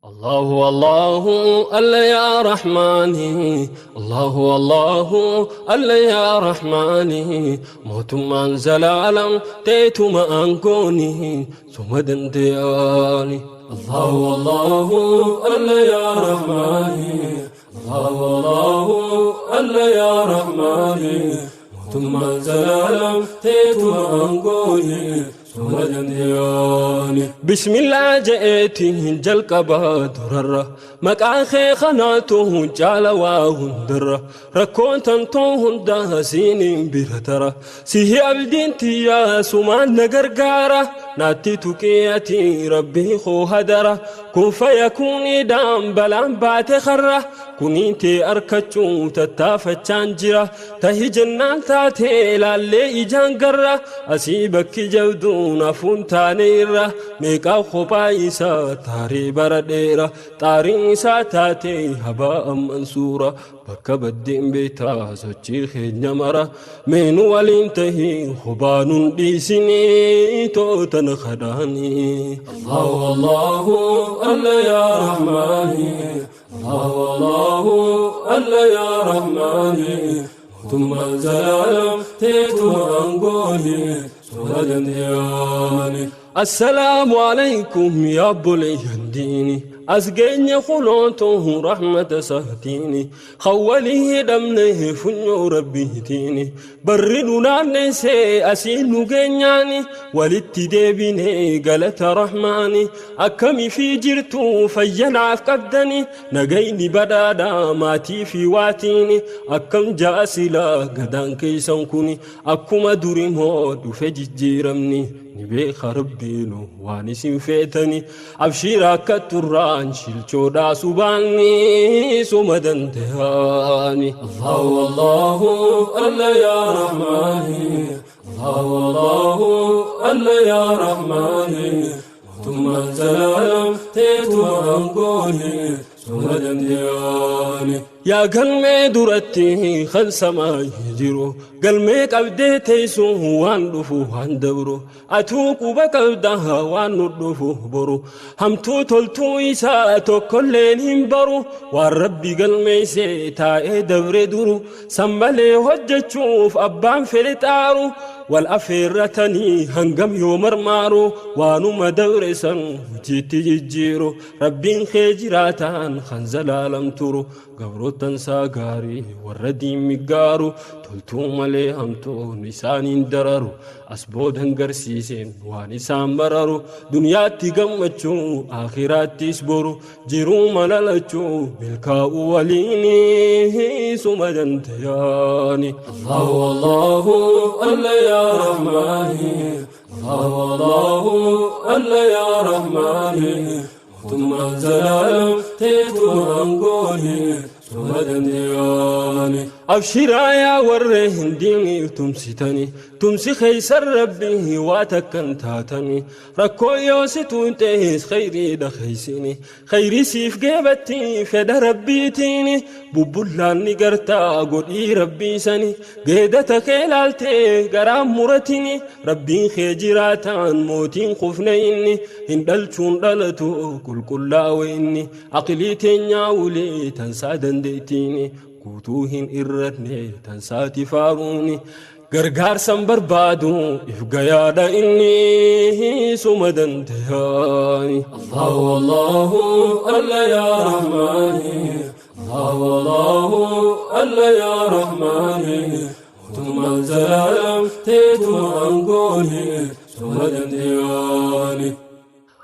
الله الله ألا يا رحماني الله الله ألا يا رحماني موتمان زلالم تيتما أنكوني ثم دندياني الله الله ألا يا رحماني الله الله ألا يا رحماني موتمان زلالم تيتما أنكوني بسم الله جئتي جلقبا درر مقان خي خناته جالوا هندر ركون تنتو هندا سينين برترا سيه عبدين تيا سمان نغرغارا ناتي تكياتي ربي خو هدرا كن فيكون دام بلان بات خرا كنيتي أركتشو تتافتشان جرا تهي جنان تاتي لالي إجان قرا أسيبك جودون أفون تانيرا ميكا خبايسا تاري برديرا تاري ساتاتي هباء منصورا بك بدين بيتا سوچي خينيمرا من ولينتهي خبان ديسني توتن خداني الله الله ألا يا رحماني الله الله ألا يا رحماني ثم زلالم تيتو أنقولي السلام عليكم يا أبو الينديني أسقيني خلوته رحمة سهتيني خولي دمنه فنيو ربيتيني بردنا نسي أسينو جنياني ولتدبيني قالت رحماني أكمي في جرتو فينا قدني نجيني بدادا ماتي في واتيني أكم جاسلا قدان كيسان أكما دريمو دفجي جيرمني نبي خربينو وانسين فيتني أبشيرك تران شلچودا سباني سمدن تهاني الله الله ألا يا رحماني الله الله ألا يا رحماني ثم زلالم تيتو أنقولي سمدن تهاني يا قلمي درتي خلص ما يجرو قلمي قبدي تيسو وان دفو وان دبرو أتوق بقبدها وان ندفو برو همتو تلتو إسا تكلين همبرو والربي قلمي سيتا دبر درو سمالي هجتشوف أبان فلتارو والأفيرتني هنقم يومر مارو وانو مدورسا جيتي جيرو ربين خيجراتان خنزلالم ترو قبرو تنسى غاري والردي مقارو تلتو ملي همتو نسان دررو أسبود هنقرسيسين وانسان مررو دنياتي قمتشو آخراتي سبرو جيرو ملالتشو ملكاو وليني سمدن تياني الله الله ألا يا رحماني الله الله ألا يا رحماني ثم زلالم تيتو أنقولي أبشرا يا ورهن ديني تمسيتني تمسي خيسر ربي واتكن تاتني ركو يوستو انتهز خيري دخيسيني خيري سيف جيبتي فدا ربيتيني ببولان نقرتا قولي ربي سني قيدتك الالتي قرام مرتيني ربي خيجراتان موتين خفنيني هندلتون دلتو كل كلاويني عقلي تنياولي تنسى دنديتيني كوتوهن إرتني تنساتي فاروني غرغار سنبر بادو إفقيا إني سمدن تهاني الله الله ألا يا رحماني الله الله ألا يا رحماني ثم زلالم تيتو أنقولي سمدن تهاني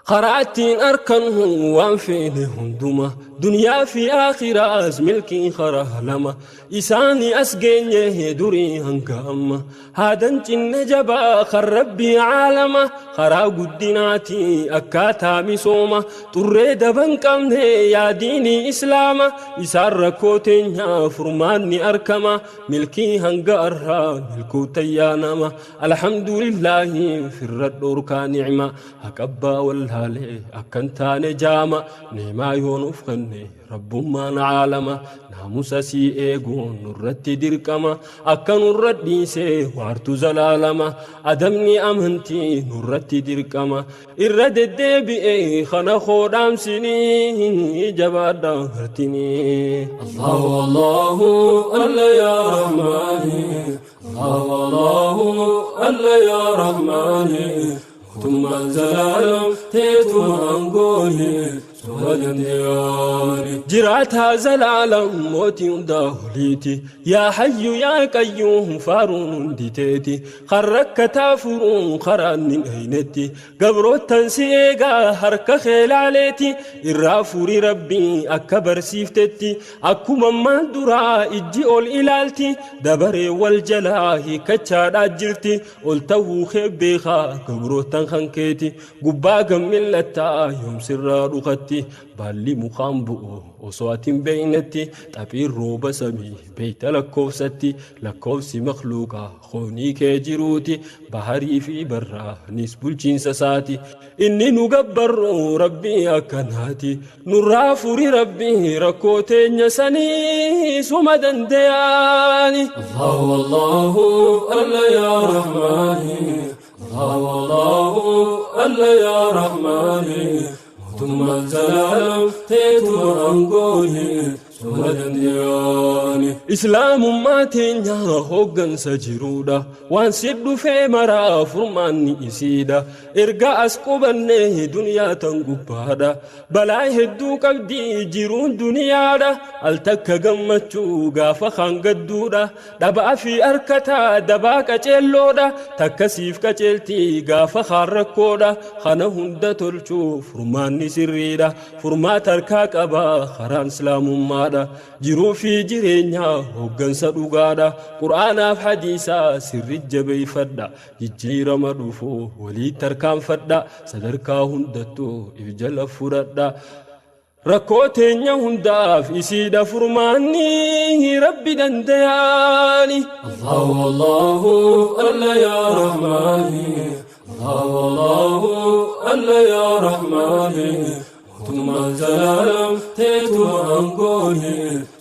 قرأتين أركنه وانفيني هندما دنيا في آخرة ملكي خره لما إساني أسجينيه دري هنكاما هذا النجبا خربي عالما خرا قدناتي أكاتا مسوما تريد بنكمه يا ديني إسلاما إسار كوتين فرماني أركما ملكي هنقرا ملكو تيانما الحمد لله في الرد نعمة هكبا والله wallaalee akkan taane jaama neemaa yoo nuuf kenne rabbummaan caalama naamusa sii eeguun nurratti dirqama akka nurra dhiisee waartu zalaalama adabni amantii nurratti dirqama irra deddeebi'ee kana koodhaamsinii jabaadha martinii. Allahu Allahu alla yaa Rahmaani Allahu Allahu alla yaa Rahmaani mootummaan zalaalam teetuma aangooni suma dandeeyyaani. Jiraataa zalaalam mootii hundaa oliiti yaa hayyu yaa qayyuum faaruun hundi teeti kan rakkataa furuun karaan hin eynetti gabroottan si eegaa harka kee laaleeti irraa furi rabbii akka barsiiftetti akkuma ammaan duraa ijji ol ilaalti dabaree wal jalaa hiikkachaadhaa jirti ol ta'uu kee beekaa gabroottan kan keeti gubbaa gammillattaa yoomsirraa dhukatti baalli mukaan bu'u osoo ati hin beeynetti xaphiin rooba samii beeyta lakkoofsatti lakkoofsi makluuqaa hoonii kee jiruuti baharii fi barraanis bulchiinsa isaati inni nu gabbarru rabbii akkanaati nurraa furi rabbii rakkoo teenya sanii suma dandeyaani. Allahu Allahu alla yaa Rahmaani Allahu Allahu alla yaa Rahmaani mootummaan zalaalam teetuma aangooni suma dandeeyyaani. Islaamummaa teenya hooggansa jiruudha waan si dhufee maraa furmaanni isiidha erga as qubannee duniyaa tan gubbaadha balaa hedduu qabdi jiruun duniyaadha al takka gammachuu gaafa kan gadduudha dhabaa fi harkataa dabaa qaceelloodha takkasiif qaceeltii gaafa kaan rakkoodha kana hunda tolchuu furmaanni sirriidha furmaata harkaa qabaa karaan islaamummaadha jiruu fi jireenya hooggansa dhugaadha qur'aanaaf hadiisaa sirri jabeeffadha jijjiirama dhufuu walii tarkaanfadha sadarkaa hundattuu if jala fudhadha rakkoo teenya hundaaf isiidha furmaanni rabbi dandayaani. Allahu Allahu alla yaa Rahmaani Allahu Allahu alla yaa Rahmaani mootummaan zalaalam teetuma aangooni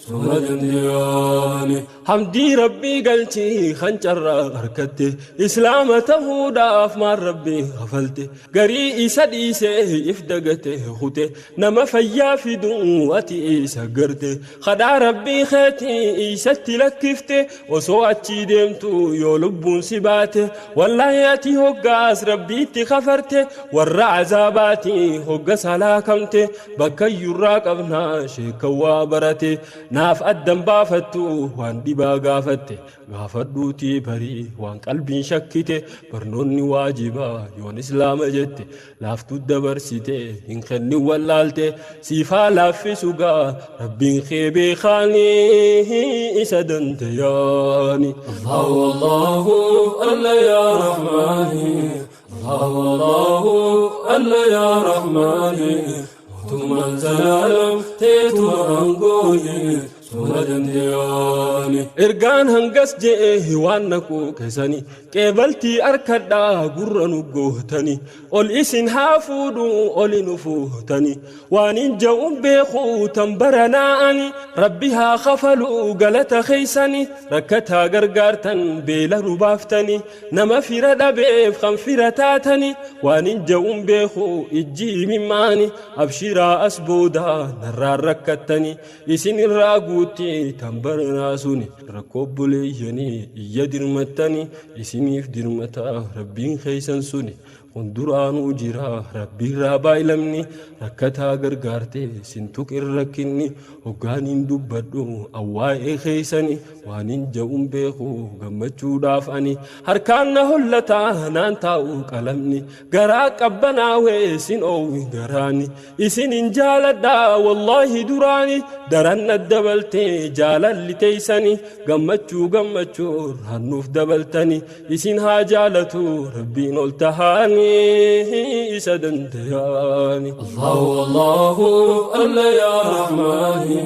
suma dandeeyyaani. Hamdii rabbii galchii kan carraa harkatte islaama ta'uudhaaf maal rabbii kafalte garii isa dhiisee if dagate kute nama fayyaa fiduu ati isa garte kadhaa rabbii keetii isatti lakkifte osoo achii deemtu yoo lubbuun si baate wallaahi ati hoggaas rabbiitti kafarte warra azaabaatii hogga salaakamte bakka iyyurraa qabnaa sheekawwaa barate naaf addan baafattu waan dhibaa gaafatte gaafadhuutii barii waan qalbiin shakkite barnoonni waajibaa yoon islaama jette laaftuu dabarsite hin kennin wallaalte siifaa laaffisu gaa rabbiin kee beekaanii isa dandayaani. Allahu Allahu alla yaa Rahmaani Allahu Allahu alla yaa Rahmaani mootummaan zalaalam teetuma aangooni suma dandeeyyaani. Ergaan hangas je'ee waan naquu keessani qeebaltii harkadhaa gurra nu gootani ol isin haa fuudhu oli nu fuutani waan hin ja'uun beeku tan baranaa'ani rabbi haa kafalu galata keeysani rakkataa gargaartan beela nu baaftani nama fira dhabeef kan fira taatani waan hin ja'uun beeku ijji mimmaani abshiraa as booda narraan rakkattani isin irraa guutti tan baranaa suni rakkoo obboleeyyanii iyya dirmattani isiniif dirmataa rabbiin keeysan suni kun duraanuu jira rabbiirraa baay'ilamni rakkataa gargaarte sin tuqin rakkinni hoggaaniin dubbadhu awwaa'ee keeysani waan hin ja'uun beeku gammachuudhaaf ani harkaan na hollataa naan taa'u qalamni garaa qabbanaawee sin oowwi garaani isin hin jaaladhaa wallaahi duraani daran na dabaltee jaalalli teeysani gammachuu gammachuu rannuuf dabaltani isin haa jaalatu rabbiin ol tahaani isa dandayaani. Allahu Allahu alla yaa Rahmaani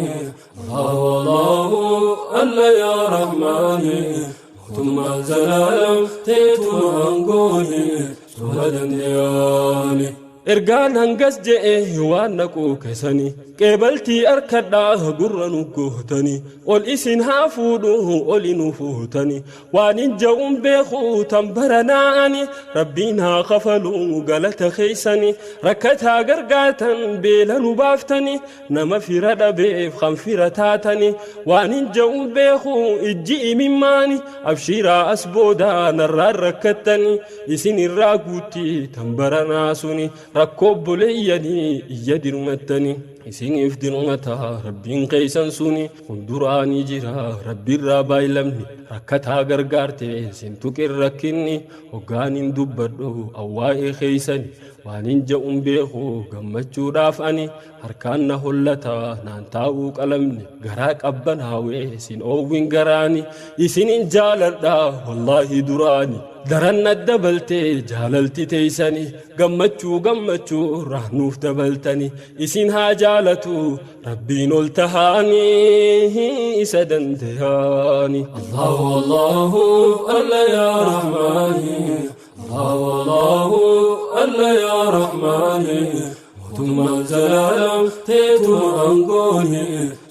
Allahu Allahu alla yaa Rahmaani mootummaan zalaalam teetuma aangooni suma dandeeyyaani. Ergaan hangas je'e waan naquu keessani qeebaltii arkadhaa gurra nu gootani ol isin haa fuudhu oli nu fuutani waan hin ja'uun beeku tan baranaani rabbiin haa kafalu galata keeysani rakkataa gargaartan beela nu baaftani nama fira dhabeef kan fira taatani waan hin ja'uun beeku ijji imimmaani abshiiraa as boodaa narraan rakkattani isin irraa guutti tan baranaa suni rakkoo obboleeyyanii iyya dirmattani isiniif dirmata rabbiin keeysan suni hunduraanii jira rabbiirraa baay'lamni rakkataa gargaarte sin tuqin rakkinni hoggaan hin dubbadhu awwaa'ee keeysani waan hin ja'uun beeku gammachuudhaaf ani harkaan na hollata naan taa'uu qalamni garaa qabbanaawee sin oowwin garaani isinin jaaladha wallaahi duraani daran na dabaltee jaalalti teeysani gammachuu gammachuu rahnuuf dabaltani isin haa jaalatu rabbiin ol tahaanii isa dandayaani. Allahu Allahu alla yaa Rahmaani Allahu Allahu alla yaa Rahmaani mootummaan zalaalam teetuma aangooni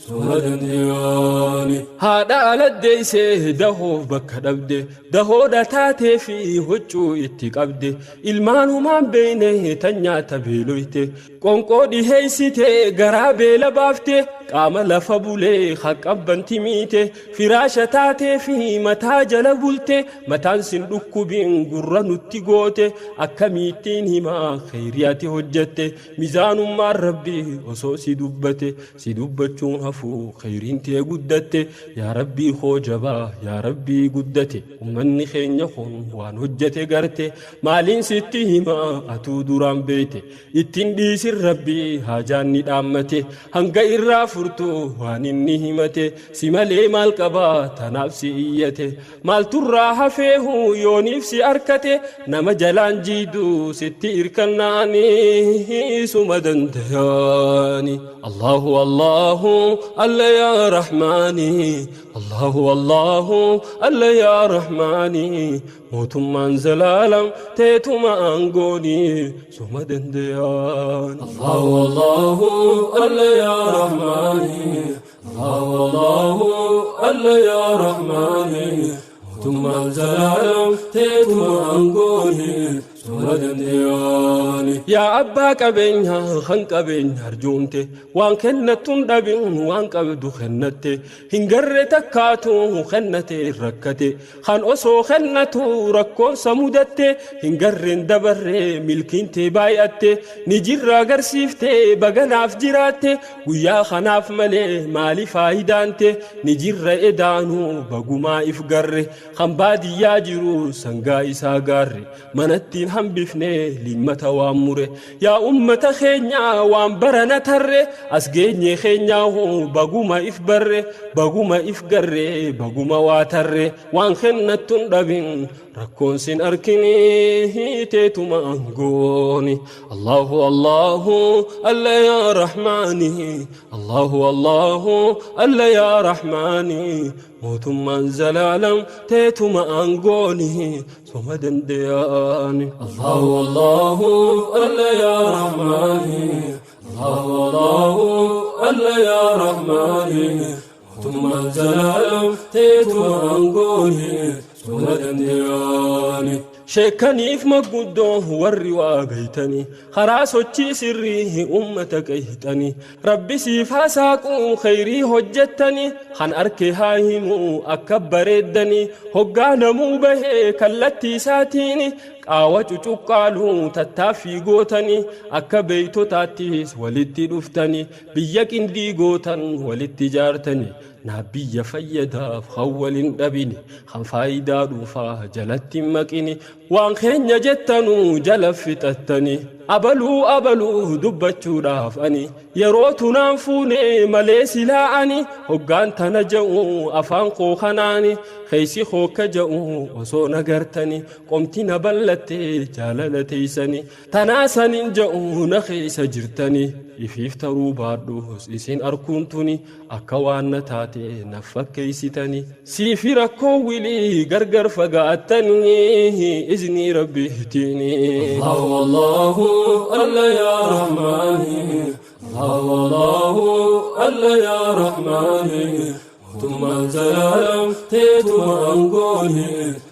suma dandayaani. Haadha aladdeeysee dahoof bakka dhabde dahoodha taatee fi huccuu itti qabde ilmaanumaan beeyne tan nyaata beeloyte qonqoo dhiheeysite garaa beela baafte qaama lafa bulee haqqabbanti miite firaasha taatee fi mataa jala bulte mataan sin dhukkubiin gurra nutti goote akkamiittiin himaa kheyrii ati hojjette mizaanummaan rabbii osoo si dubbate si dubbachuun hafuu kheyriin tee guddatte yaa rabbii koo jabaa yaa rabbii guddate ummanni keenya kun waan hojjete garte maaliin sitti himaa atuu duraan beeyte ittiin dhiisin rabbii haajaan ni dhaammate hanga irraa furtu waan inni himate si malee maal qabaa tanaaf si iyyate maalturraa hafeehu yooniif si arkate nama jalaan jiidu sitti irkannaanii suma dandayaani. Allahu Allahu alla yaa Rahmaani Allahu Allahu alla yaa Rahmaani mootummaan zalaalam teetuma aangooni suma dandayaan. Allahu Allahu alla yaa Rahmaani Allahu Allahu alla yaa Rahmaani mootummaan zalaalam teetuma aangooni suma dandayaani. Yaa abbaa qabeenyaa kan qabeenya arjoomte waan kennattuun dhabin waan qabdu kennatte hin garre takkaatu kennate rakkate kan osoo kennatu rakkoonsa mudatte hin garreen dabarre milkiinte baay'atte ni jirra agarsiifte baganaaf jiraatte guyyaa kanaaf malee maali faayidaante ni jirra edaanuu bagumaa if garre kan baadiyyaa jiru sangaa isaa gaarre manattiin hambifne limmata waan mure yaa ummata keenyaa waan barana tarre as geenye keenyaa baguma if barre baguma if garre baguma waa tarre waan kennattuun dhabin rakkoon sin arkini teetuma aangooni. Allahu Allahu alla yaa Rahmaani Allahu Allahu alla yaa Rahmaani mootummaan zalaalam teetuma aangooni suma dandayaani. Allahu Allahu alla yaa Rahmaani Allahu Allahu alla yaa Rahmaani mootummaan zalaalam teetuma aangooni suma dandayaani. Sheekaniif maguddoo warri waa beeytanii karaa sochii sirrii ummata qeeyxanii rabbi siif haa saaquu kheyrii hojjettanii kan arke haa himuu akka bareeddanii hoggaa namuu bahee kallattii isaatiin qaawa cucuqqaaluu tattaaffii gootanii akka beeytotaattis walitti dhuftanii biyya qindii gootan walitti ijaartanii naa biyya fayyadaaf kan waliin dhabini kan faayidaa dhuunfaa jalatti hin maqini waan keenya jettanuu jala fixattanii abaluu abaluu dubbachuudhaaf ani yeroo tunaan fuune malee silaa ani hoggaan tana ja'u afaan koo kanaani keeysi hookka ja'u osoo nagartani qomti na ballattee jaalala teeysani tanaa sanin ja'u na keeysa jirtani. Ifiif taruu baadhus isin arkuun tuni akka waan na taate na fakkeessitani. Siifi rakkoo wilii gargar fagaattanii iznii rabbiitiini. Allahu Allahu alla yaa Rahmaani. Allahu Allahu alla yaa Rahmaani. Mootummaan zalaalam teetuma aangooni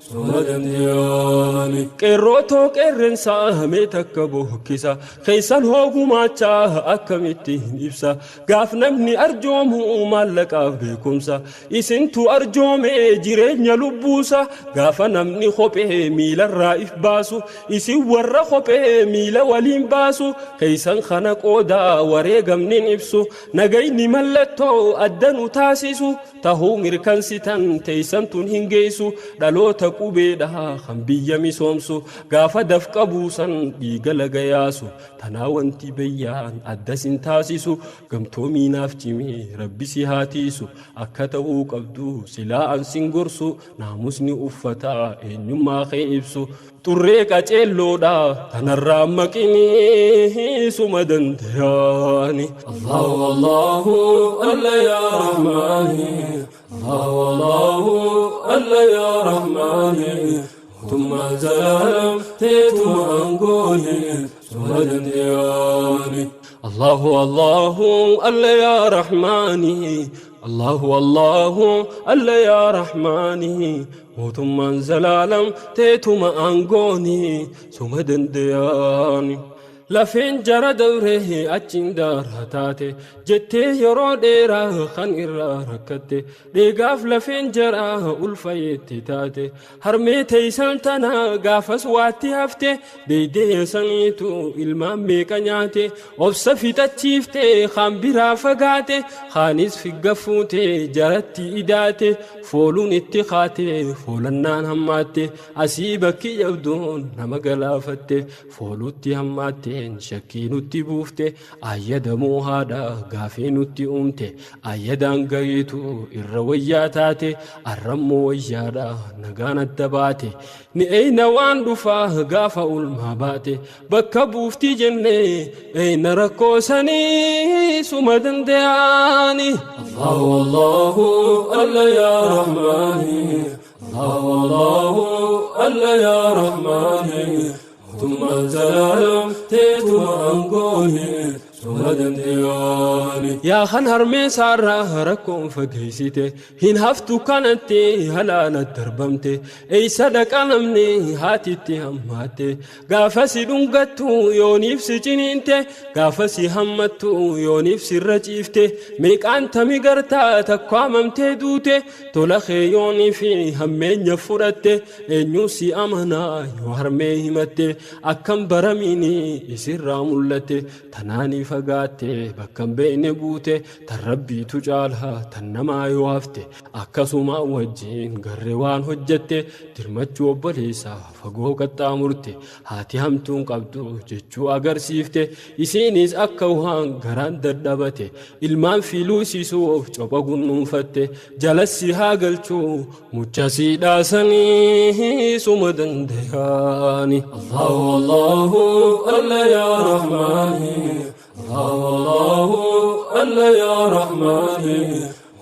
suma dandeeyani. Qeerrootoo qeerrensaa mee takka bokkisa keessan hoogumaachaa akkamitti hin ibsa gaaf namni arjoomu maallaqaaf beekumsa isintu arjoome jireenya lubbuusa gaafa namni kophee miilarraa if baasu isin warra kophee miila waliin baasu keessan kana qoodaa wareegamnin ibsu nagayni mallattoo adda nu taasisu tahuu mirkansitan teessan tun hin geessu dhaloota qubeedha kan biyya misoomsu gaafa dafqa buusan dhiiga laga yaasu tanaa wanti bayyaan adda sin taasisu gamtoomiinaaf cimee rabbi si haa tiisu akka ta'uu qabdu silaa an sin gorsu naamusni uffataa eenyummaa kee ibsu xurree qaceelloodha tanarraa maqinii suma dandeyaani. Allahu Allahu alla yaa Rahmaani. Allahu Allahu alla yaa Rahmaani. Mootummaan zalaalam teetuma aangooni suma dandeyaani. Allahu Allahu alla yaa Rahmaani. Allahu Allahu alla yaa Rahmaani. Mootummaan zalaalam teetuma aangooni suma dandeyaani. Lafeen jara dabree achiin daaraa taate jettee yeroo dheeraa kan irraa rakkatte dheegaaf lafeen jaraa ulfayeetti taate harmee teeysan tana gaafas waatti hafte deeydee saniitu ilmaan meeqa nyaate obsa fixachiifte kaan biraa fagaate kaanis figga fuute jaratti idaate fooluun itti kaate foolannaan hammaatte asii bakki jabduun nama galaafatte foolutti hammaatte shakkii nutti buufte ayyadamuu haadha gaafii nutti uumte ayyadaan gariitu irra wayyaa taate arrammoo wayyaadha nagaan adda baate ni eyna waan dhufaa gaafa ulmaa baate bakka buufti jenne eyna rakkoo sanii suma dandeyaani. Allahu Allahu alla yaa Rahmaani. Allahu Allahu alla yaa Rahmaani. Mootummaan zalaalam teetuma aangooni suma dandeyaani. Yaa kan harmee saarraa rakkoon fageessite hin haftu kanatti halaala darbamte eeysa dhaqa namni haatitti hammaatte gaafa si dhungattu yooniif si ciniinte gaafa si hammattu yooniif sirra ciifte meeqaan tami gartaa takkaamamtee duute tola kee yoonii fi hammeenya fudhatte eenyuu si amanaa yoo harmee himatte akkam baramiini isirraa mul'atte tanaanii fagaatte bakka hin beekne buute tan rabbiitu caalaa tan namaa yoo hafte akkasuma wajjin garree waan hojjette dirmachuu obboleessaa fagoo qaxxaamurte haati hamtuun qabdu jechuu agarsiifte isiinis akka waan garaan dadhabate ilmaan filuusisuuf copha gunnuunfatte jalassi haa galchuu mucha siidhaasanii suma dandeyaani. Allahu Allahu alla yaa Rahmaani. Allahu Allahu alla yaa Rahmaani.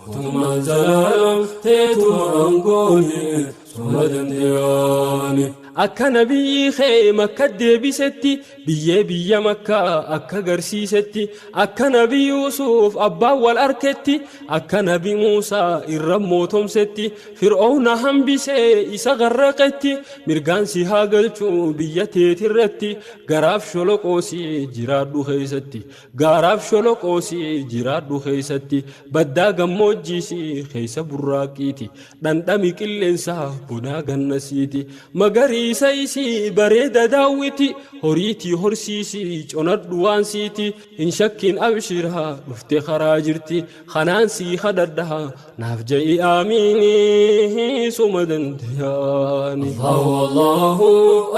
Mootummaan zalaalam teetuma aangooni suma dandeyaani. Akka nabiyyi kee makka deebisetti biyyee biyya makkaa akka garsiisetti akka nabi Yuusuf abbaan wal arketti akka nabi Muusaa irra mootomsetti fir'oona hambisee isa garraqetti mirgaan si haa galchuu biyya teetirratti garaaf sholoqoosii jiraadhu keessatti gaaraaf sholoqoosii jiraadhu keessatti baddaa gammoojjiisii keessa burraaqiiti dhandhami qilleensaa bonaa gannasiiti magariisa isii bareeda daawwiti horiitii horsiisii conadhu waan siiti hin shakkin abshiraa dhufte karaa jirti kanaan sii kadhadha naaf ja'i aamiinii suma dandeyaani. Allahu Allahu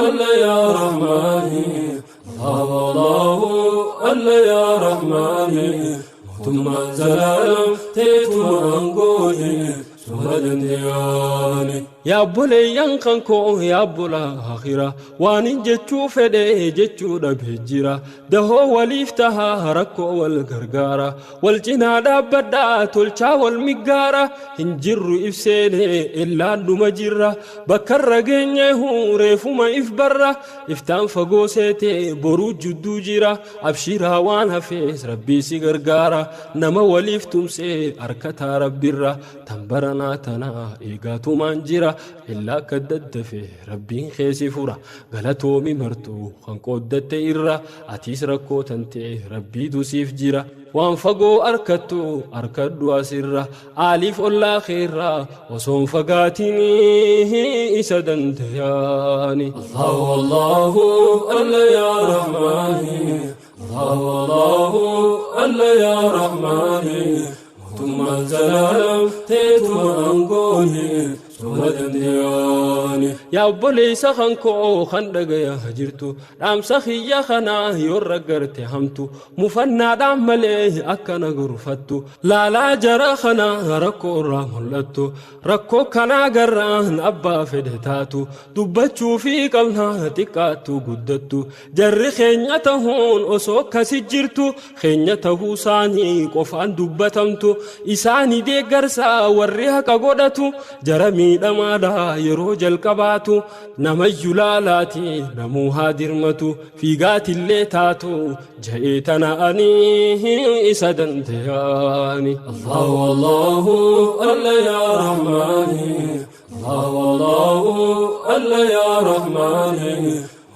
alla yaa Rahmaani. Allahu Allahu alla yaa Rahmaani. Mootummaan zalaalam teetuma aangooni. Suma dandeeyyaani. Yaa obboleeyyan kan koo yaa obbolaa akhira waan hin jechuu fedhe jechuu dhabee jira. Dahoo waliif tahaa rakkoo wal gargaara. Wal cinaa dhaabbadhaa tolchaa wal miggaara. Hin jirru ibseenee illaan dhuma jirra. Bakka irra geenyeehu reefuma if barra. Iftaan fagoo seetee boruu jidduu jira. Abshiraa waan hafees rabbii si gargaara. Nama waliif tumsee harkataa rabbirra. Tan baranaa tanaa eegaatumaan jira. Illaa akka daddafe rabbiin keessi fura. Galatoomi martuu kan qooddatte irra. Atiis rakkoo tantee rabbiitu siif jira. Waan fagoo harkattu harkadhu asirra. Aaliif ollaa keerraa osoon fagaatinii isa dandayaani. Allahu Allahu alla yaa Rahmaani. Allahu Allahu alla yaa Rahmaani. Mootummaan zalaalam teetuma aangooni. Suma dandeeyyaani. Yaa obboleessa kan koo kan dhagayaa jirtu dhaamsa kiyya kanaa yoo raggarte hamtu mufannaadhaan malee akkana gorfattu laalaa jara kanaa rakkoo irraa mul'attu rakkoo kanaa garraan abbaa fedhe taatu dubbachuu fi qabnaa xiqqaattu guddattu jarri keenya tahuun osoo akkasi jirtu keenya tahuu isaanii qofaan dubbatamtu isaanii deeggarsaa warri haqa godhatu jara miidhamaadha yeroo jalqabaatu namayyuu laalaati namuu haa dirmatu fiigaatillee taatu ja'ee tana ani isa dandeeyyaani. Allahu Allahu alla yaa Rahmaani. Allahu Allahu alla yaa Rahmaani.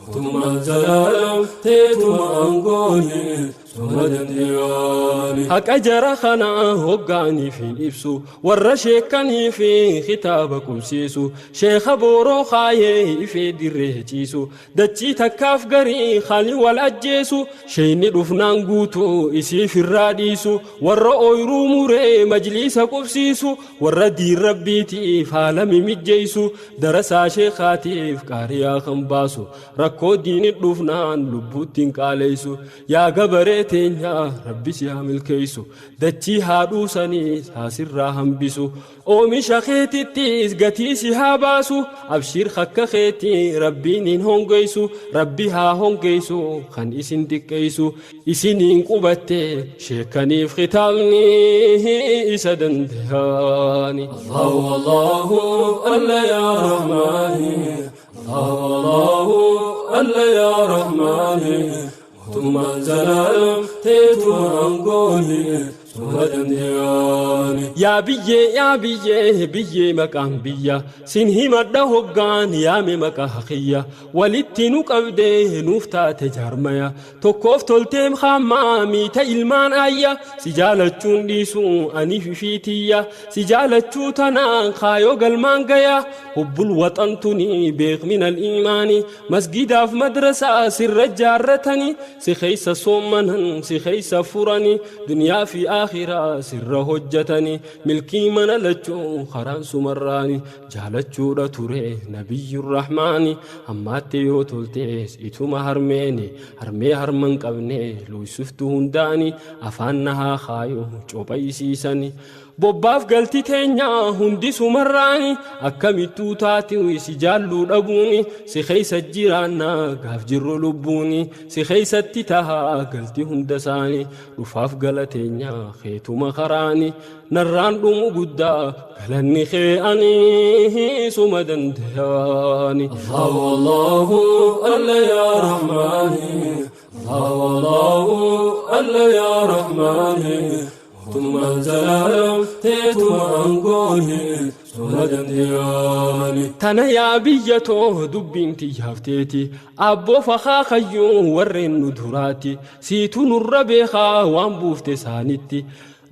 Mootummaan zalaalam teetuma aangooni. Suma dandeeyyaani. Haqa jara kanaa hoggaaniif hin ibsu warra sheekanii fi kitaaba qubsiisu sheeka booroo kaayee ifee dirree ciisu dachii takkaaf garii khali wal ajjeesu sheeyni dhufnaan guutuu isiif irraa dhiisu warra ooyiruu muree majliisa qubsiisu warra diin rabbiitiif haala mimijjeessu darasaa sheekaatiif qaariyaa kan baasu rakkoo diini dhufnaan lubbuutti hin qaaleessu yaa gabaree teenyaa rabbi si haa milkeessu dachii haa dhuusaniis haa sirraa hambisu oomisha keetittis gatii si haa baasu abshiir hakka keetii rabbiin hin hongeessu rabbi haa hongeessu kan isin xiqqeessu isiniin qubatte sheekaniif kitaabni isa dandeeyyaani. Allahu Allahu alla yaa Rahmaani. Allahu Allahu alla yaa Rahmaani. Mootummaan zalaalam teetuma aangooni. Suma dandeeyyaani. Yaa biyyee yaa biyyee biyyee maqaan biyya sin himadha hoggaan yaame maqaa kiyya walitti nu qabdee nuuf taate jaarmaya tokkoof tolteem haammaa miita ilmaan ayya si jaalachuun dhiisu ani fifiitiyya si jaalachuu tanaan kaayoo galmaan gaya hubbul waxantuni beekmin al-iimaani masgidaaf madrasaa sirra jaarratani si keessa soommanan si keessa furani duniyaa fi akhiraa sirra hojjetani milkii mana lachuu karaan sumarraani jaalachuudha ture nabiyyur rahmaani ammaatti yoo toltees ituma harmeeni harmee harman qabne luysiftu hundaani afaan nahaa kaayo copha isiisani bobbaaf galti teenyaa hundi sumarraani akkamittuu taate si jaalluu dhabuuni si keessa jiraannaa gaaf jirru lubbuuni si keessatti tahaa galti hunda isaanii dhufaaf gala teenyaa keetuma karaani narraan dhumu guddaa galanni kee ani suma dandeeyyaani. Allahu Allahu alla yaa Rahmaani. Allahu Allahu alla yaa Rahmaani. Mootummaan zalaalam teetuma aangooni. Suma dandeeyyaani. Tana yaa biyya too dubbiin tiyyaafteeti. Abboo fakaa kayyuu warreen nu duraati. Siitu nurra beekaa waan buufte saanitti.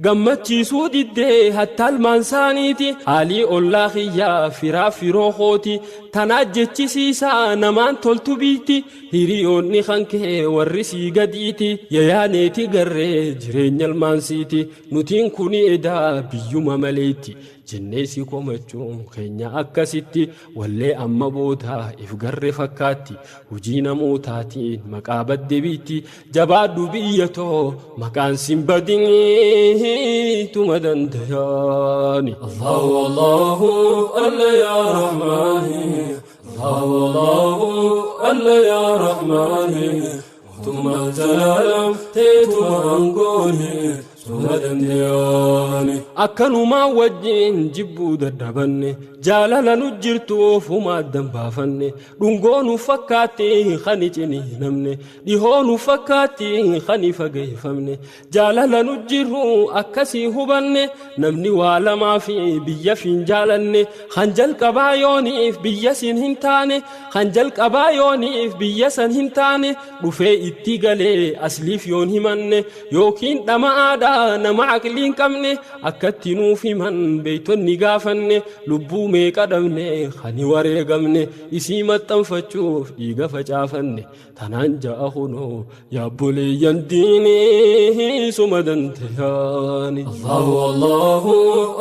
Gammachiisuu diddee hattaalmaan saaniiti. Haalii ollaa kiyyaa firaa firoo kooti. Tanaa jechisiisaa namaan toltu biitti. Hiriyoonni kan kee warri sii gadiiti. Yayaaneeti garree jireenya ilmaansiiti. Nutiin kuni edaa biyyuma maleetti. Jennee si komachuun keenya akkasitti wallee amma booda if garre fakkaatti hujii namootaatiin maqaa badde biitti jabaadhu biyya too maqaan sin badinii tuma dandayaani. Allahu Allahu alla yaa Rahmaani Allahu Allahu alla yaa Rahmaani mootummaan zalaalam teetuma aangooni suma dandayaani. Akkanumaa wajjin jibbuu dadhabanne jaalala nu jirtuuf humaa addan baafanne dhungoo nu fakkaatti kan ciniinamne dhihoo nu fakkaatti kan fageeffamne jaalala nu jirru akkasii hubanne namni waa lamaa fi biyya fiin jaalanne kan jalqabaa yooniif biyya siin hin taane kan jalqabaa yooniif biyya san hin taane dhufee itti galee asliif yoon himanne yookiin dhama'aadha nama aqlii hin qabne akkatti nuuf himan beeytonni gaafanne lubbuu meeqa dhabne kan wareegamne isii maxxanfachuuf dhiiga facaafanne tanaan ja'a kunoo yaabboleeyyan diinii suma dandayaani. Allahu Allahu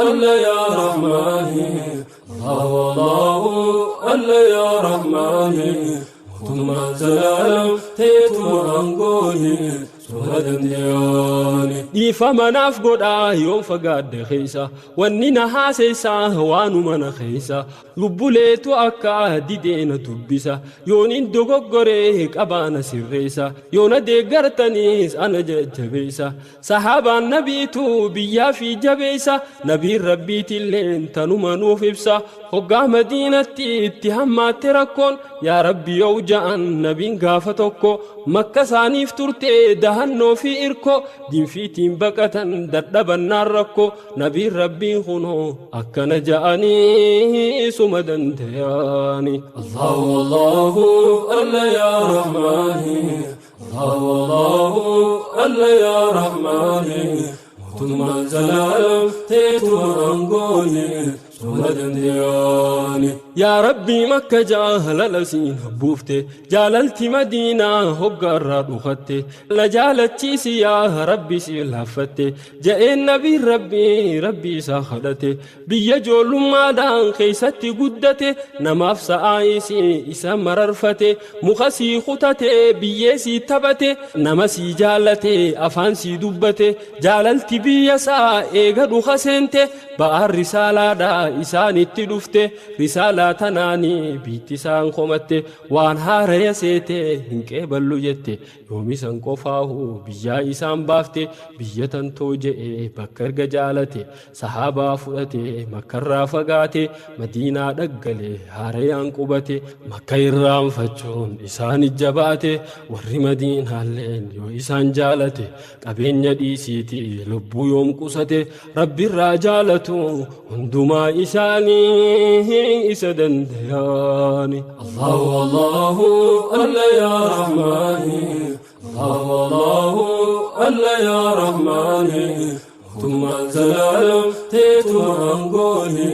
alla yaa Rahmaani Allahu Allahu alla yaa Rahmaani mootummaan zalaalam teetuma aangooni suma dandayaani. Dhiifama naaf godhaa yoon fagaadde keessa wanni na haaseessaa waanuma na keessa lubbuleetu akka dideena dubbisa yoonin dogoggoree qabaana sirreessa yoona deeggartaniis ana jajjabeessa sahaabaan nabiitu biyyaa fi jabeessa nabiin rabbiitilleen tanuma nuuf ibsa hoggaa madiinatti itti hammaatte rakkoon yaa rabbi yoo ja'an nabiin gaafa tokko makka isaaniif turte dahannoo fi irko dinfiitiin baqatan dadhabannaan rakko nabiin rabbiin kunoo akkana ja'anii suma dandayaani. Allahu Allahu alla yaa Rahmaani Allahu Allahu alla yaa Rahmaani mootummaan zalaalam teetuma aangooni suma dandayaani. Yaa Rabbii makka jaalala siin buufte jaalalti madiinaa hoggaarraa dhukatte na jaalachiisi yaa Rabbi si laaffatte ja'een nabiin rabbii rabbii isaa kadhate biyya ijoollummaadhaan keessatti guddate namaaf sa'aa isii isa mararfate muka sii kutate biyyee sii taphate nama sii jaalate afaan sii dubbate jaalalti biyya isaa eega dhuka seente ba'aan risaalaadhaa isaanitti dhufte risaalaa tanaanii biitti isaan komatte waan haaraya seete hin qeeballu jette yoomisan qofaahu biyyaa isaan baafte biyya tantoo je'e bakka erga jaalate sahaabaa fudhate makkarraa fagaate madiinaa dhaggale haarayaan qubate makka irraanfachuun isaan jabaate warri madiinaalleen yoo isaan jaalate qabeenya dhiisiiti lubbuu yoom qusate rabbirraa jaalatu hundumaa isaanii isa dandayaani. Allahu Allahu alla yaa Rahmaani Allahu Allahu alla yaa Rahmaani mootummaan zalaalam teetuma aangooni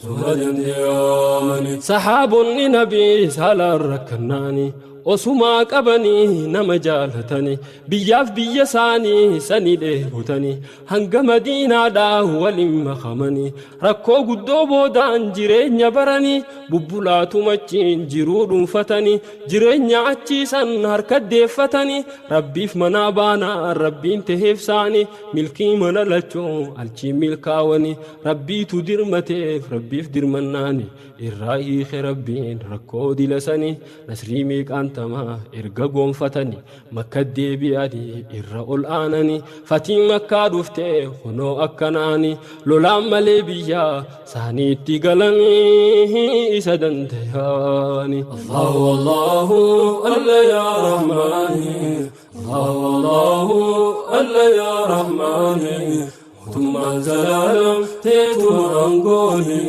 suma dandayaani. Sahaabonni nabii saalaan rakkannaani osumaa qabanii nama jaalatani biyyaaf biyya isaanii sani dheebotanii hanga madiinaadhaa waliin makamanii rakkoo guddoo boodaan jireenya baranii bubbulaatumachiin jiruu dhuunfatanii jireenya achiisan harka deeffatanii rabbiif manaa baanaa rabbiin taheef saanii milkii mana lachuu alchiin milkaawanii rabbiitu dirmateef rabbiif dirmannaani irraa hiike rabbiin rakkoo dilasanii nasrii meeqaan tamaa erga goonfatanii makka deebi'anii irra ol aananii fatiin makkaa dhufte kunoo akkanaani lolaan malee biyya isaaniitti galanii isa dandayaani. Allahu Allahu alla yaa Rahmaani Allahu Allahu alla yaa Rahmaani mootummaan zalaalam teetuma aangooni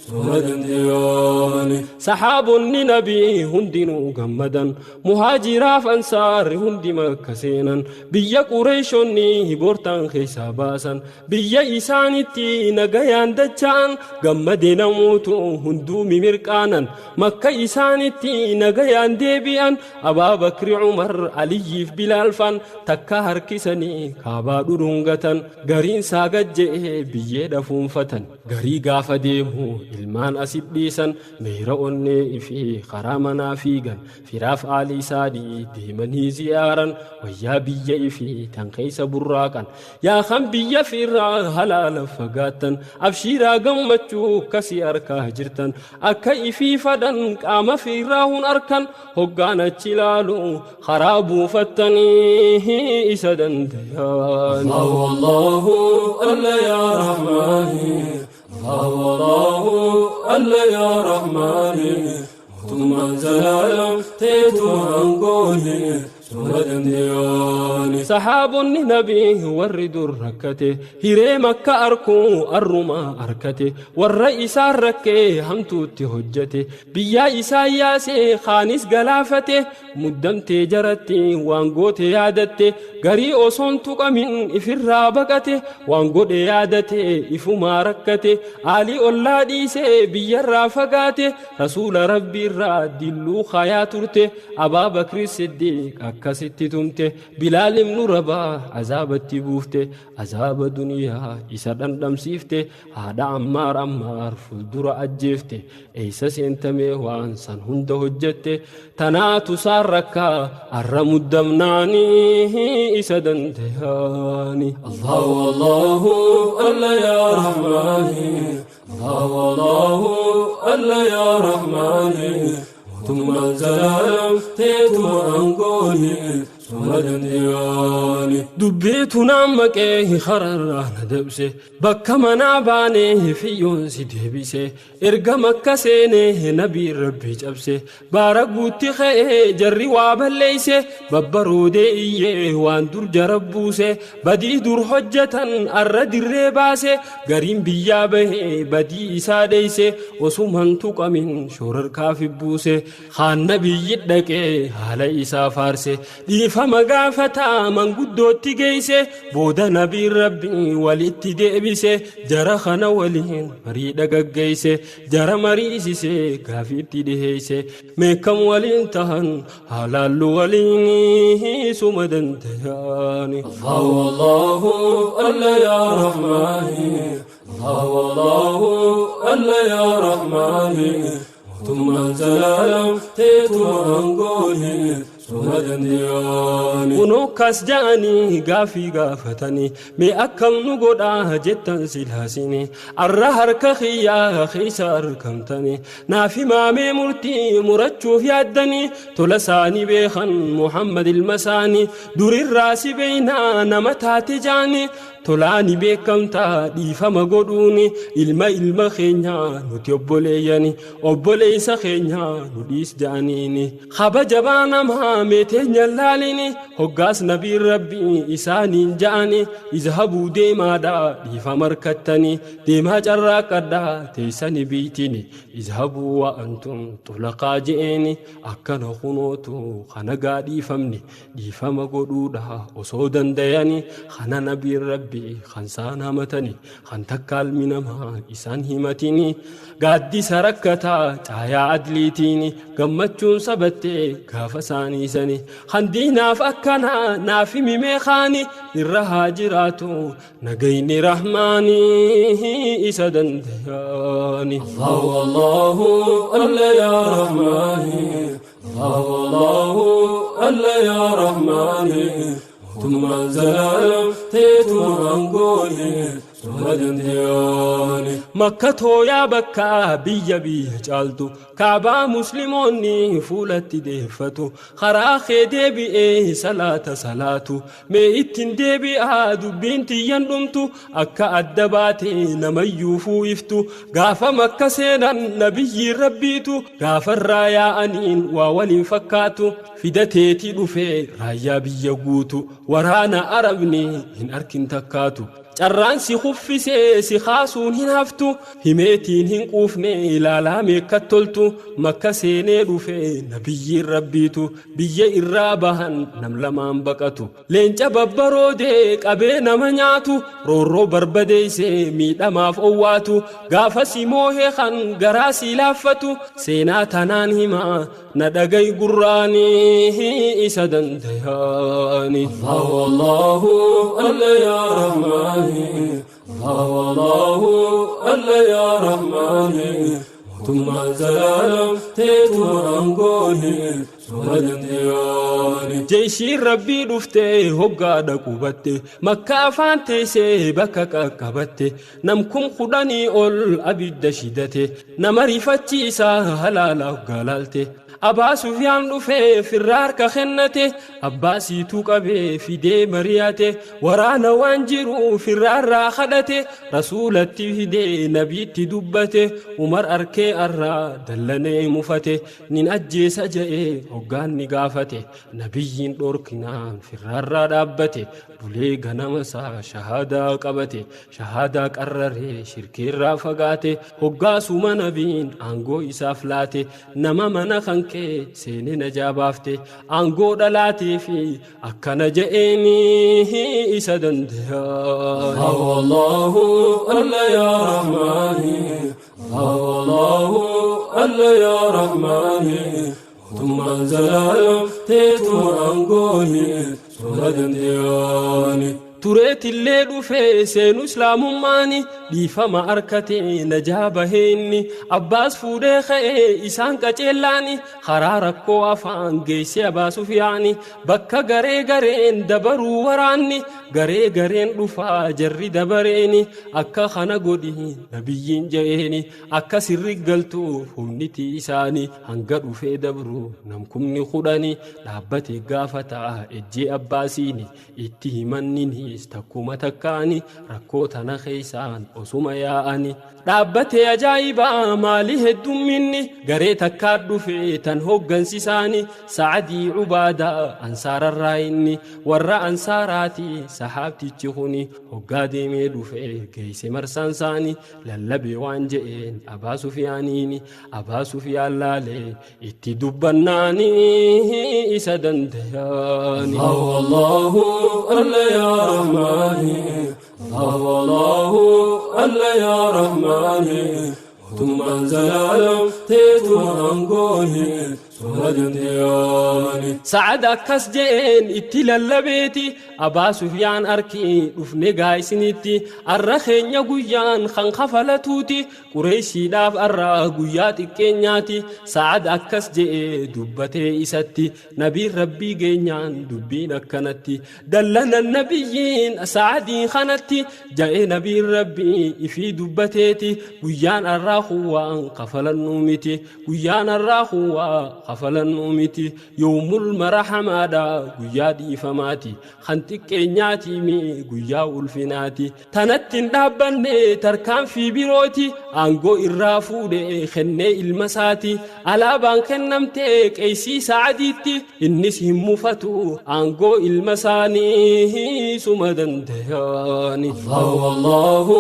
suma dandayaani. Sahaabonni nabii hundinuu gammadan muhaajiraaf ansaarri hundi makka seenan biyya qureeshonni boortaan keessaa baasan biyya isaanitti nagayaan dacha'an gammade namoota hunduu mimirqaanan makka isaanitti nagayaan deebi'an Abaabakri Umar Aliyyiif Bilaalfaan takka harkisanii kaabaa dhudhungatan gariin isaa gad je'ee biyyee dhafuunfatan. Garii gaafa deemu ilmaan asit dhiisan, meera onnee fi karaa manaa fiigan, firaaf aalii isaanii deemanii ziyaaran, wayyaa biyya ifii tan keessa burraaqan. Yaa kan biyya firraa halaala fagaattan, abshiiraa gammachuu kasii harkaa jirtan, akka ifii fadhan qaama firraa hun arkan, hoggaan achi ilaalu karaa buufattanii isa dandayan. Allahu Allahu alla ya Rahmani, Allahu Allahu alla ya Rahmani, mootummaan zalaalam teetuma angooni suma dandayani. Sahaabonni nabii warri dur rakkate, hiree Makka arkuu arrumaa arkate, warra isaan rakkee hamtuutti hojjete, biyyaa isaan yaasee kaanis galaafate, muddamtee jaratti waan goote yaadatte, garii osoon tuqamin ifirraa baqate, waan godhe yaadate ifumaa rakkate, aalii ollaa dhiisee biyyarraa fagaate, rasuula rabbiirraa dilluu kayaa turte, Abaa Bakri Siddiiq akkasitti tumte, Bilaal ibnu Rabaa azaabatti buufte, azaaba duniyaa isa dhandhamsiifte, haadha Ammaar Ammaar fuuldura ajjeefte, eeysa seentamee waan san hunda hojjette, tanaatu saan rakkaa arra muddamnaanii isa dandayani. Allahu Allahu alla ya Rahmani, Allahu Allahu alla ya Rahmani, mootummaan zalaalam teetuma angooni suma dandayani. Dubbiitu naan maqee hararraa na dabse, bakka manaa baanee fiyyoon si deebise, erga Makka seenee nabii rabbi cabse, baara guutti ka'ee jarri waa balleeyse, babbaroodee iyyee waan dur jara buuse, badii dur hojjetan arra dirree baase, gariin biyyaa bahee badii isaa dheeyse, osuman tuqamin shoorarkaa buuse, kaan nabiyyi dhaqee haala isaa faarse, dhiifama gaafataa manguddootti geeyse, booda nabiin rabbi walitti deebise, jara kana waliin marii dhagaggeeyse, jara mariisise gaafiitti dhiheeyse, meekam waliin tahan haalaallu waliin suma dandayani. Allahu Allahu alla ya Rahmani, Allahu Allahu alla ya Rahmani, mootummaan zalaalam teetuma angooni suma dandayani. Kunoo kas ja'anii gaafii gaafatanii, mee akkam nu godhaa jettan silaasini, arra harka kiyyaa keessa argamtanii, naaf himaamee murtii murachuuf yaaddanii, tola isaanii beekan Muhammad ilma isaanii, durirraa si beeynaa nama taate jaanii, tolaani beekamtaa dhiifama godhuuni, ilma ilma keenyaa nuti obboleeyyani, obboleessa keenyaa nu dhiis ja'aniini, kabajabaa namaa meeteenya laalini, hoggaas nabiin rabbii isaaniin ja'ani, izhabuu deemaadha dhiifama harkattanii, deemaa carraaqadhaa teessani biitini, izhabuu wa antum xulaqaa je'eeni, akkana kunootu kana gaa dhiifamni dhiifama godhuudha osoo dandayani, kana nabiin rabbii kan isaan hamatani, kan takkaalmi namaa isaan himatini, gaaddisa rakkataa caayaa adliitiini, gammachuun sabattee gaafa isaaniisani, kan diinaaf akkanaa naaf himimee kaani, irra haa jiraatu nagayni rahmaanii isa dandayani. Allahu Allahu alla ya Rahmani, Allahu Allahu alla ya Rahmani, mootummaan zalaalam teetuma angooni suma dandayani. Makka tooyaa bakka biyya biyya caaltu, kaabaa musliimoonni fuulatti deeffatu, karaa kee deebi'ee salaata salaatu, mee ittiin deebi'aa dubbiin tiyyan dhumtu, akka adda baatee namayyuu fuuyiftu, gaafa Makka seenan nabiyyiin rabbiitu, gaafarraa yaa'aniin waa waliin fakkaatu, fidateetii dhufee raayyaa biyya guutu, waraana arabni hin arkin takkaatu. Carraan si kuffisee si kaasuun hin haftu, himeetiin hin quufne ilaalaa meeqat toltu, Makka seenee dhufee nabiyyiin rabbiitu, biyya irraa bahan nam lamaan baqatu, leenca babbaroodee qabee nama nyaatu, roorroo barbadeessee miidhamaaf owwaatu, gaafa si moohee kan garaa si laaffatu, seenaa tanaan himaa na dhagay gurraanii isa dandayani. Allahu Allahu alla ya Rahmani, Qeeysiin rabbii dhuftee hoggaadha qubatte Makka afaan teessee bakka qaqqabatte namkum 10 ol abidda shidate nama rifachiisaa halaala hoggaa Abaa Sufyaan dhufee firra harka kennate Abbaasiitu qabee fidee mari'ate waraana waan jiru firraarraa kadhate rasuulatti fidee nabiitti dubbate Umar arkee arraa dallanee mufate nin ajjeesa je'ee hoggaan ni gaafate nabiyyiin dhorkinaan firraarraa dhaabbate bulee ganama isaa shahaadaa qabate shahaadaa qarraree shirkeerraa fagaate hoggaasuma nabiin aangoo isaaf laate nama mana kan kee seenee najaa baafte aangoo dhalaatee fi akkana je'eeni isa danda'a. Allahu Allahu alla ya Rahmani Allahu Allahu alla ya Rahmani mootummaan zalaalam teetuma aangooni suma danda'ani. Tureetillee dhufee seenu islaamummaani dhiifama harkatee najaa baheenni abbaas fuudhee ka'ee isaan qaceellaani karaa rakkoo afaan geessee Abaa Sufyaani bakka garee gareen dabaruu waraanni garee gareen dhufaa jarri dabareeni akka kana godhi nabiyyiin je'eeni akka sirri galtuuf humniti isaanii hanga dhufee dabru namkumni 10 dhaabbate gaafataa ejjee abbaasiini itti himanninis takkuma takkaani rakkoo tana keeysaan osuma yaa'ani dhaabbate ajaa'ibaa maalii heddumminni garee takkaa dhufe tan hoggansisaani Sa'adii Cubaadaa ansaararraa inni warra ansaaraati sahaabtichi kuni hoggaa deemee dhufe geeyse marsaan saani lallabe waan je'een Abaa Sufyaaniini Abaa Sufyaan laalee itti dubbannaani isa danda'ani. Allahu Allahu alla ya Rahmani Allahu Allahu alla ya Rahmani mootummaan zalaalam teetuma aangooni suma danda'ani. Sa'ad akkas je'een itti lallabeeti Abaa Sufyaan arkii dhufne gaayisinitti arra keenya guyyaan kan kafalatuuti Qureeshiidhaaf arra guyyaa xiqqeenyaati Sa'ad akkas je'ee dubbatee isatti nabiin rabbii geenyaan dubbiin akkanatti dallanan nabiyyiin Sa'adii kanatti ja'ee nabiin rabbii ifii dubbateeti guyyaan arraa kuwwaan kafalannuu miti guyyaan arraa kuwwaa kafalannuu miti yoomul marahamaadha guyyaa dhiifamaati kan xiqqeenyaati mi guyyaa ulfinaati tanatti hin dhaabbanne tarkaanfii birooti aangoo irraa fuudhe kennee ilma isaati alaabaan kennamtee qeessii Sa'adiitti innis hin mufatu aangoo ilma isaanii suma danda'ani. Allahu Allahu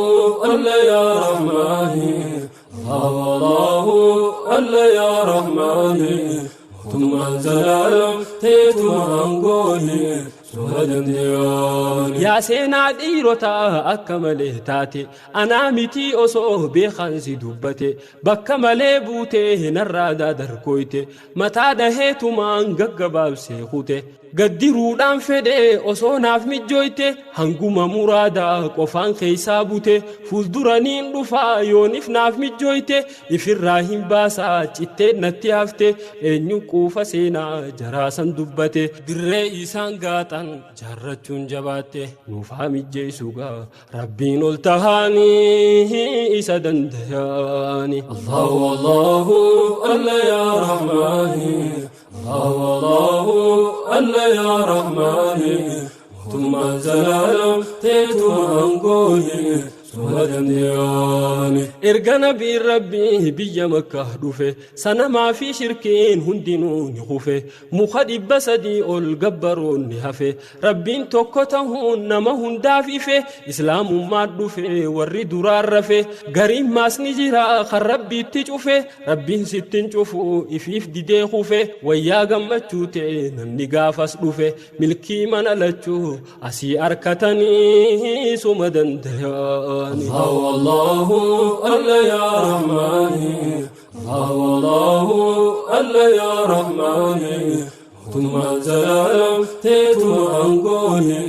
alla ya Rahmani Allahu Allahu alla ya Rahmani mootummaan zalaalam teetuma aangooni suma danda'ani. Yaa seenaa dhiirotaa akka malee taate anaa mitii osoo beekan si dubbate bakka malee buutee narraa daadarkoyte mataa dhaheetumaan gaggabaabsee kute gaddiruudhaan fedhee osoo naaf mijjooyte hanguma muraadaa qofaan keeysaa bute fuulduraniin dhufaa yoonif naaf mijjooyte ifirraa hin baasaa cittee natti hafte eenyu quufa seenaa jaraasan dubbate dirree isaan gaaxan jaarrachuun jabaatte nuufaa mijjeessugaa rabbiin ol tahaanii isa danda'ani. Allahu Allahu alla ya Rahmani Allahu Allahu alla ya Rahmani mootummaan zalaalam teetuma aangooni suma danda'ani. Erga nabiin rabbii biyya Makkaa dhufe sanamaa fi shirkiin hundinuu ni kufe muka 300 ol gabbaroon ni hafe rabbiin tokko tahuun nama hundaaf ife islaamummaa dhufe warri duraan rafe gariin maas ni jira kan rabbiitti cufe rabbiin sittin cufu ifiif didee kufe wayyaa gammachuu ta'e namni gaafas dhufe milkii mana lachuu asii harkatanii suma danda'ani. Allahu Allahu alla ya Rahmani Allahu Allahu alla ya Rahmani mootummaan zalaalam teetuma aangooni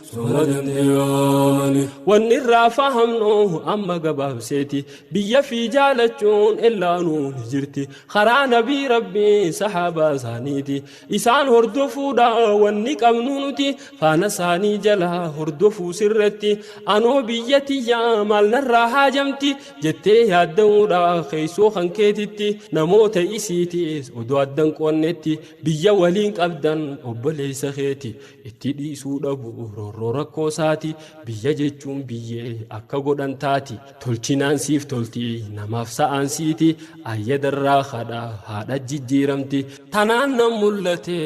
Suma dandeeyyaani. Wanni irraa fahamnu amma gabaabseeti biyya fi jaalachuun ellaanuu ni jirti karaa nabii rabbii sahaabaa isaaniiti isaan hordofuudha wanni qabnu nuti faana isaanii jalaa hordofuu sirratti anoo biyya tiyyaa maal narraa haajamti jettee yaadda'uudha keeysoo kan keetitti namoota isiitiis odoo addan qoonnetti biyya waliin qabdan obboleessa keeti itti dhiisuu dhabu roorroo rakkoo isaati biyya jechuun biyyee akka godhan taati tolchinaan siif tolti namaaf sa'aan siiti ayyadarraa haadha haadha jijjiiramti tanaan nan mul'ate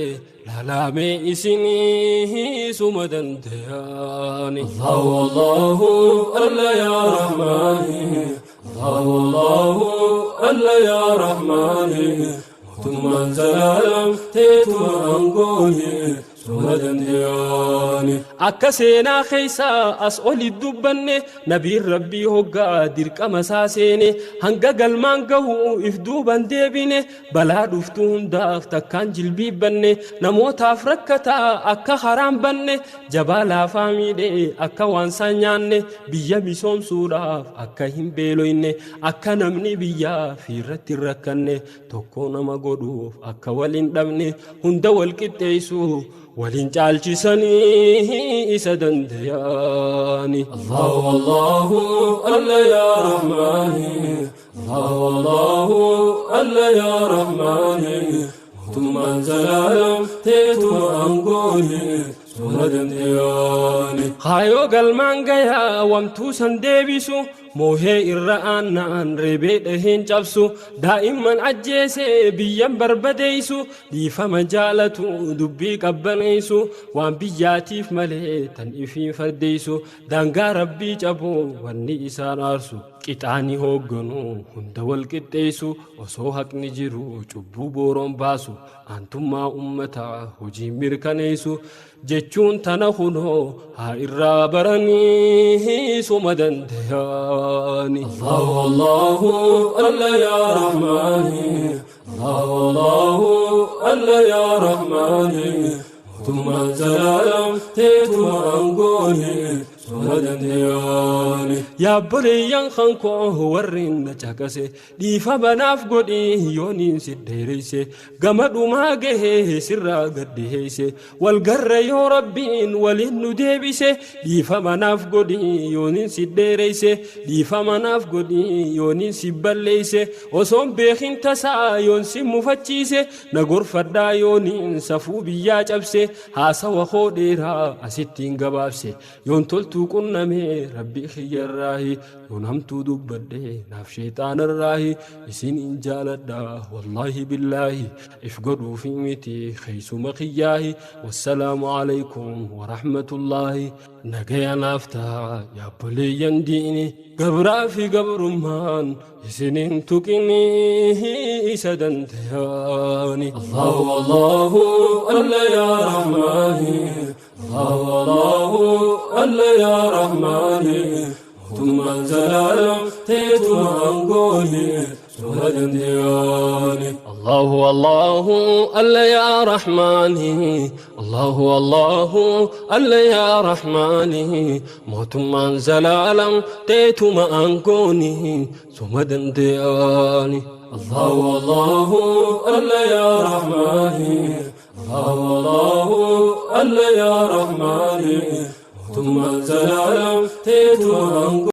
lalaamee isinii suma danda'ani. Allahu Allahu alla ya Rahmani Allahu Allahu alla ya Rahmani mootummaan zalaalam teetuma aangooni suma dandeeyyaani. Akka seenaa keeysaa as oli dubbanne nabiin rabbii hoggaa dirqama isaa seene hanga galmaan gahu if duuban deebine balaa dhuftu hundaaf takkaan jilbiibbanne namootaaf rakkataa akka haraan banne jabaa laafaa miidhee akka waan isaan nyaanne biyya misoomsuudhaaf akka hin beeloyne akka namni biyyaa fiirratti hin rakkanne tokko nama godhuuf akka wal hin dhabne hunda wal qixxeessu waliin caalchisanii isa danda'ani. Allahu Allahu alla ya Rahmani Allahu Allahu alla ya Rahmani mootummaan zalaalam teetuma aangooni suma dandeeyyaani. Haayoo galmaan gayaa wamtuu san deebisu moohee irra aannaan reebee dhaheen cabsu daa'imman ajjeesee biyyan barbadeessu dhiifama jaalatu dubbii qabbaneessu waan biyyaatiif malee tan ifiin fardeessu daangaa rabbii cabu wanni isaan aarsu qixaanii hoogganu hunda wal qixxeessu osoo haqni jiru cubbuu booroon baasu aantummaa ummataa hojii mirkaneessu jechuun tana kunoo haa irraa baranii suma danda'ani. Allahu Allahu alla ya Rahmani Allahu Allahu alla ya Rahmani mootummaan zalaalam teetuma aangooni suma dandeeyyaani. Yaabboleeyyan kan koo warri na caqase dhiifama naaf godhi yooniin si dheereyse gama dhumaa gahee sirraa gaddeeyse walgarra yoo rabbiin waliin nu deebise dhiifama naaf godhi yooniin si dheereyse dhiifama naaf godhi yooniin si balleeyse osoon beekin tasaa yoon si mufachiise na gorfadhaa yooniin safuu biyyaa cabse haasawa koo dheeraa asittiin gabaabse yoon toltuu qunname rabbii kiyyarraahi yoon hamtuu dubbadhe naaf sheexaanarraahi isinin jaaladha wallaahi billaahi if godhuufi miti keeysuma kiyyaahi wassalaamu alaykum warahmatullaahi nagaya naaf ta'a yaabboleeyyan diini gabraa fi gabrummaan isinin tuqini isa danda'ani. Allahu Allahu alla ya Rahmani Allahu Allahu alla ya Rahmani mootummaan zalaalam teetuma aangooni suma dandeeyyaani. Allahu Allahu alla ya Rahmani Allahu Allahu alla ya Rahmani mootummaan zalaalam teetuma aangooni suma danda'ani. Allahu Allahu alla ya Rahmani Allahu Allahu alla ya Rahmani mootummaan zalaalam teetuma aangooni.